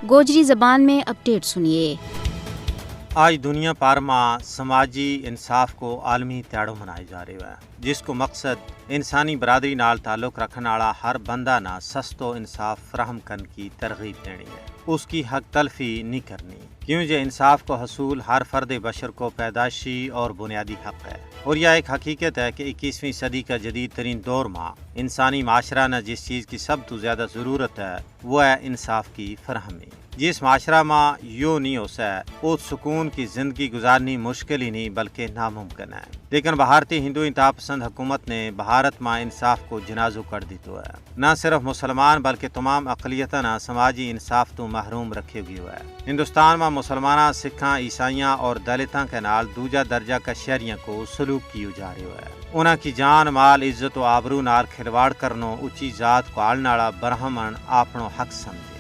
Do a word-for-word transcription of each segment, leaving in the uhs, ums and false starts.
گوجری زبان میں اپڈیٹ سنیے۔ آج دنیا پار ما سماجی انصاف کو عالمی تیاڑو منایا جا رہیو ہے، جس کو مقصد انسانی برادری نال تعلق رکھن آڑا ہر بندہ نا سستو انصاف فراہم کرن کی ترغیب دینی ہے۔ اس کی حق تلفی نہیں کرنی، کیوں جے انصاف کو حصول ہر فرد بشر کو پیدائشی اور بنیادی حق ہے۔ اور یہ ایک حقیقت ہے کہ اکیسویں صدی کا جدید ترین دور ما انسانی معاشرہ نا جس چیز کی سب تو زیادہ ضرورت ہے، وہ ہے انصاف کی فراہمی۔ جس معاشرہ ما یوہ نہیں ہو سکے، ات سکون کی زندگی گزارنی مشکل ہی نہیں بلکہ ناممکن ہے۔ لیکن بھارتی ہندو انتہا پسند حکومت نے بھارت ما انصاف کو جنازو کر دیتو ہے۔ نہ صرف مسلمان بلکہ تمام اقلیتاں نا سماجی انصاف تو محروم رکھیو گیو ہے۔ ہندوستان ما مسلماناں، سکھاں، عیسائیاں اور دلتاں کے نال دوجہ درجہ کا شہریاں کو سلوک کیو جا رہیو ہے۔ انہاں کی جان، مال، عزت و آبرو نال کھلواڑ کرنو اچی ذات کو آلن آڑا برہمن آپنو حق سمجھے۔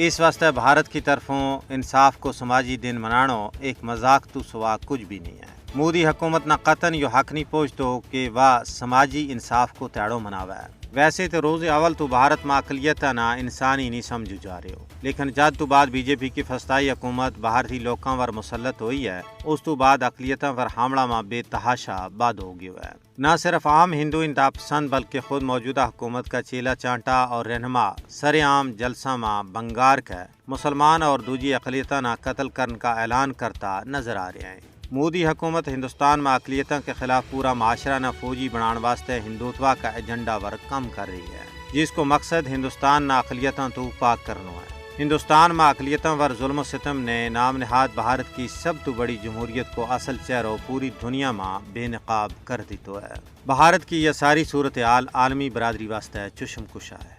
اس واسطے بھارت کی طرفوں انصاف کو سماجی دن منانو ایک مذاق تو سوا کچھ بھی نہیں ہے۔ مودی حکومت نا قطعا یوہ حق نہیں پوچھتو کہ واہ سماجی انصاف کو تیاڑو مناوے۔ ویسے تو روز اول تو بھارت ما اقلیتاں نا انسانی نہیں سمجھو جا رہیو، لیکن جد تو بعد بی جے پی کی فستائی حکومت بھارتی لوکاں ور مسلط ہوئی ہے، اس تو بعد اقلیتاں ور حاملہ ما بے تحاشا بد ہو گیو ہے۔ نہ صرف عام ہندو انتہا پسند بلکہ خود موجودہ حکومت کا چیلا چانٹا اور رہنما سر عام جلساں ما بنگار کے مسلمان اور دوجی اقلیتاں نا قتل کرن کا اعلان کرتا نظر آ رہیا ہیں۔ مودی حکومت ہندوستان ما اقلیتاں کے خلاف پورا معاشرہ نا فوجی بنان واسطے ہندوتوا کا ایجنڈا ور کم کر رہی ہے، جس کو مقصد ہندوستان نا اقلیتاں تو پاک کرنو ہے۔ ہندوستان ما اقلیتاں ور ظلم و ستم نے نام نہاد بھارت کی سب تو بڑی جمہوریت کو اصل چہرو پوری دنیا ما بے نقاب کر دیتو ہے۔ بھارت کی یہ ساری صورتحال عالمی برادری واسطے چشم کشا ہے۔